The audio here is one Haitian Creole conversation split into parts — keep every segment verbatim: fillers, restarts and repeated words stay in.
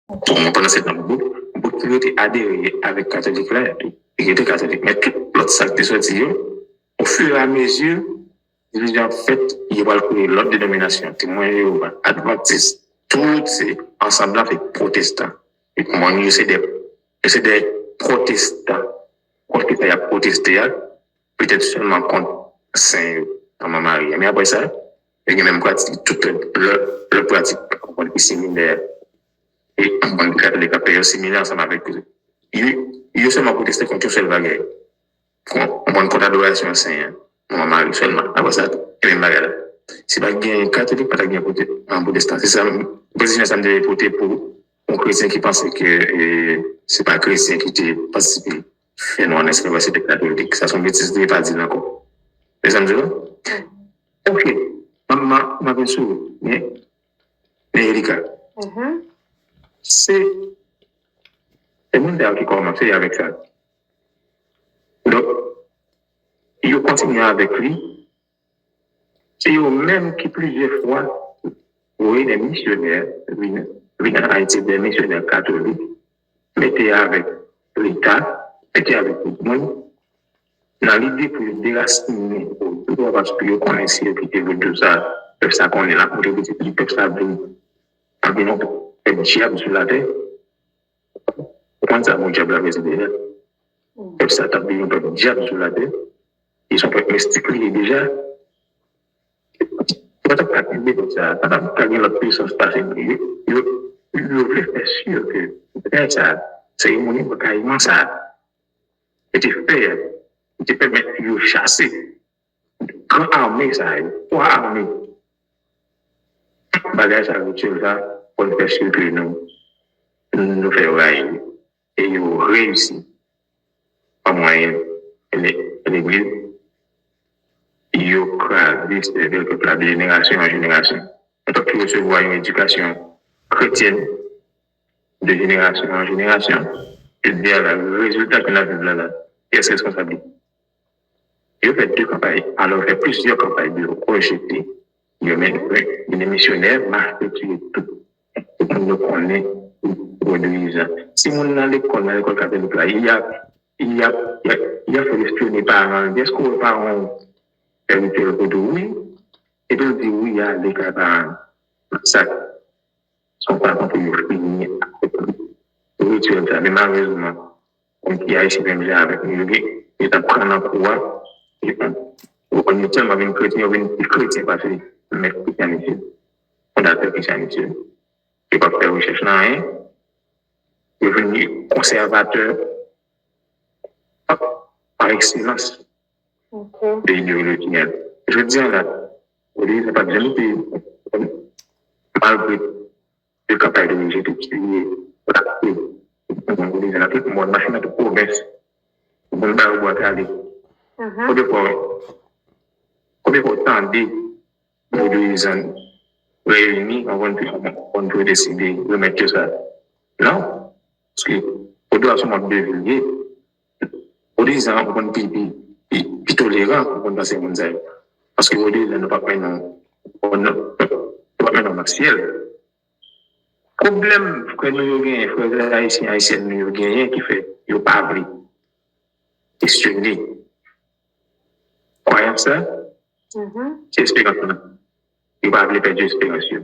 Bon, pandan se tan, bout, bout ki rete adere avèk katolik la, li rete katolik. Men tout lòt sa ki te sòti yo, ofiramezi, divizyon ap fèt, yo pral kreye lòt denominasyon, Temwen Jewova, Advantis, tout se ansanm la fè pwotestan. E pou mwen, yo se de, yo se de pwotestan. Kont ki sa y ap pwoteste a, petèt sèlman kont sen yo, Manman Mari a. Men apre sa, yo gen menm pratik, tout lè, lè pratik, konprann ki similè. E konprann ki katolik ap fè yo similè ansanm avèk yo. Yo, yo sèlman pwoteste kont yon sèl bagay. Kon, konprann kont adorasyon sen an. Manman Mari sèlman. Apre sa, e menm bagay la. Si pa t gen katolik, pa t ap gen pwote-, an pwotestan. Se sa, pozisyon sa m te pote pou yon kretyen ki panse ke e, se pa kretyen ki te patisipe fè nou an esklav, se te katolik. Sa se yon betiz li pa di l ankò. Mezanmi, di la? Ok. M ap vin sou ou. Men, men Erika. Se, se moun sa yo ki kòmanse avèk sa. Donk, yo kontinye avèk li. Se yo menm ki plizyè fwa voye de misyonè vin, vin an Ayiti, de misyonè katolik, mete avèk Leta, mete avèk tout moun, nan lide pou yo derasinen vodou a, paske yo konnen si yo kite vodou sa, pèp sa konnen l ap moute pitit li, pèp sa vin, ap vin yon pèp dyab sou latè. Ou konn sa mo dyab la vle di deja? Pèp sa t ap vin yon pèp dyab sou latè. Li se yon pèp mistik li ye deja. Yo pa t ap ka kenbe pèp sa, pa t ap ka gen lòt pisans pase li. Yo, yo, yo vle fè si ke bagay sa, seremoni makayiman sa, yo te fè, yo te pèmèt yo chase gran ame sa yo, twa ame. Bagay sa, rityèl sa, pou n fè si ke nou, nou fè yo rayi. E yo reyisi an mwayen le-, legliz, yo kraze sèvèl pèp la de jenerasyon an jenerasyon. Antanke yo resevwa yon edikasyon kretyèn de jenerasyon an jenerasyon, jodi a la, rezilta ke n ap viv la la, kiyès responsab li? Yo fè de kanpay, alò yo fè plizyè kanpay de rejete. Yo mennen, mennen misyonè, mache tiye tout, tout moun yo konnen vodouizan. Si moun nan lekòl, nan lekòl katolik la, y ap, y ap, y ap, y ap fè l espyone paran l. Èske w paran w fè rityèl vodou? Wi. Epi l di wi, ale kay paran l. Sa, se yon fason pou yo fini avèk rityèl sa. Men malerezman, konn ki Ayisyen menm jan avèk nou, yo gen, yo t ap pran nan kou a, yo konn, yo konn yo tèlman vin kretyen, yo vin pi kretyen pase mèt Christianity, fondatè Christianity. Yo p ap fè rechèch nan anyen, yo vin konsèvatè pa, pa ekselans de ideyoloji a. Jodi a la, vodouizan pa t janm te, malgre de kanpay de rejete, tiye, lakte, vodouizan nan tout mòn, mache nan tout pwovens, moun ba yo bwa kale. Konbyen fwa, konbyen fwa w tande vodouizan reyini, anvan pou, anvan pou yo deside remèt yo sa? Non. Paske vodou a se yon mòd de vi l ye. Vodouizan, ou konn pi, pi, pi, pi toleran, ou konn pase moun sa yo. Paske vodouizan, nou p ap mennen w, nou, nou p ap mennen w nan syèl. Pwoblèm frè nou yo genyen, frè ayisyen, ayisyèn nou yo genyen ki fè yo pa vle kesyone kwayans la, se esperans lan. Yo pa vle pèdi esperans yo.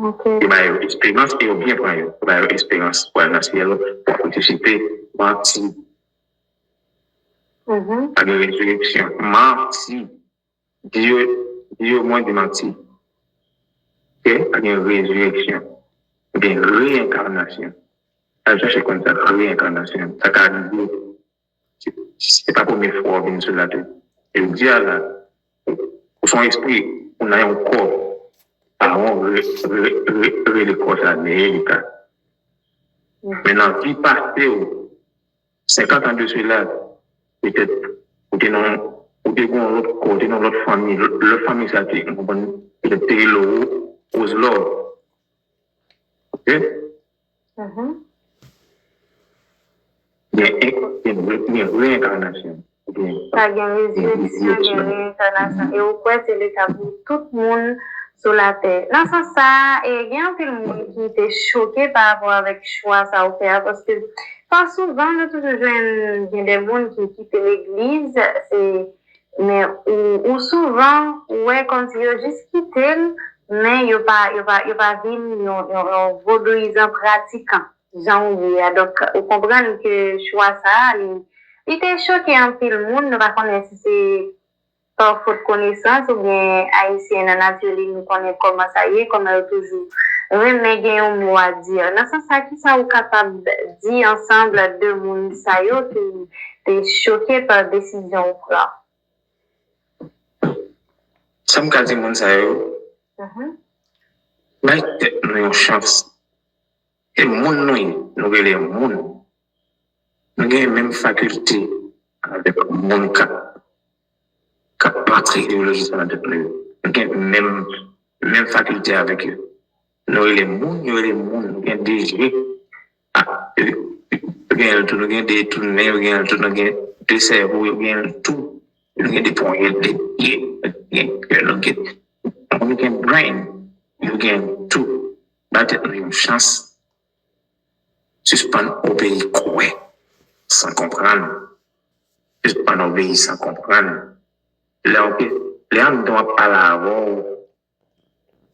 Yo ba yo esperans e yo byen pran yo. Yo ba yo esperans pou al nan syèl, pou resisite, manti. Pa gen rezireksyon. Manti. Di yo, di yo mwen di manti. Ok? Pa gen rezireksyon. Gen reyenkanasyon. Al chache konn sa k reyenkanasyon. Sa ka rive. Se, se pa premye fwa w vin sou latè. Jodi a la, ou, ou se yon espri, ou nan yon kò. Pawon re, re, re, rele kò sa Neelika. Men nan vi pase w, senkant an de sela, petèt, ou te nan, ou te gen yon lòt kò, ou te nan yon lòt fanmi, lòt, lòt fanmi sa te, ou konprann, petèt te rele w Rose Love. Ok? Gen, gen, gen reyenkanasyon. Sa gen rezireksyon, gen reyenkanasyon. E ou kwè se le ka pou tout moun, sou latè. Nan sans sa a, e, gen anpil moun ki te choke pa rapò avèk chwa sa ou fè a, paske pa souvan nou toujou jwenn gen de moun ki kite legliz, se, men ou, ou souvan ou wè kòmsi yo jis kite l, men yo pa, yo pa, yo pa vin yon, yon, yon vodouyizan pratikan, jan ou ye a. Donk, ou konprann ke chwa sa a, li, li te choke anpil moun. Nou pa konnen si se pa fòt konesans oubyen Ayisyen nan nati li, nou konnen kòman sa ye, kòman yo toujou renmen gen yon mo a di. Nan sans sa, kisa ou kapab di ansanm de moun sa yo ki te choke pa desizyon ou pran? Sa m ka di moun sa yo, bay tèt nou yon chans. E moun nou ye, nou rele moun. Nou gen menm fakilte avèk moun k ap k ap antre ideoloji sa nan tèt nou yo. Nou gen menm menm fakilte avèk yo. Nou rele moun, yo rele moun. Nou gen de je. Yo gen l tou, nou gen de tou nen, yo gen l tou, nou gen de sèvo, yo gen l tou. Nou gen de ponyèt, de pye, nou gen kè, nou gen, nou gen brain, yo gen tou. Bay tèt nou yon chans. Sispann obeyi kwè san konprann. Sispann obeyi san konprann. Lè yon pe, lè anndan w ap pale avè w,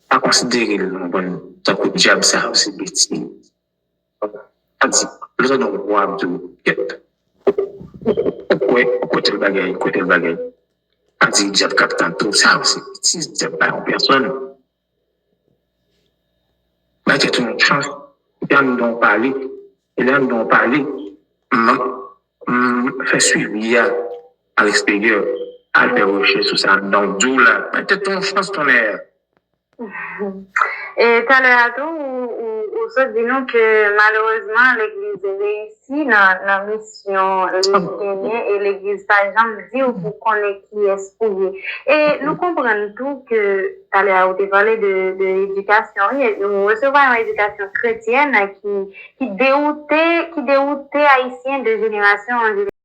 pa konsidere l, w konprann, tankou dyab sa yo se betiz. Pa di, lè w tande yon vwa ap di w, kèt, ou kwè, ou kwè tèl bagay, ou kwè tèl bagay. Pa di dyab k ap tante w, sa yo se betiz, dyab pa yon pèsòn. Bay tèt ou yon chans, kite anndan w pale. E lè anndan w pale, m, m fè swivi a a leksteryè, al fè rechèch sou sa anndan w di w la. Bay tèt ou yon chans, tonnè. E talè a tou, ou, ou, ou sot di nou ke malerezman legliz reyisi nan, nan misyon li genyen e legliz pa janm di w pou konnen kiyès ou ye. E nou konprann tou ke talè a ou te pale de, de edikasyon, wi, nou resevwa yon edikasyon kretyèn ki, ki dewoute, ki dewoute Ayisyen de jenerasyon an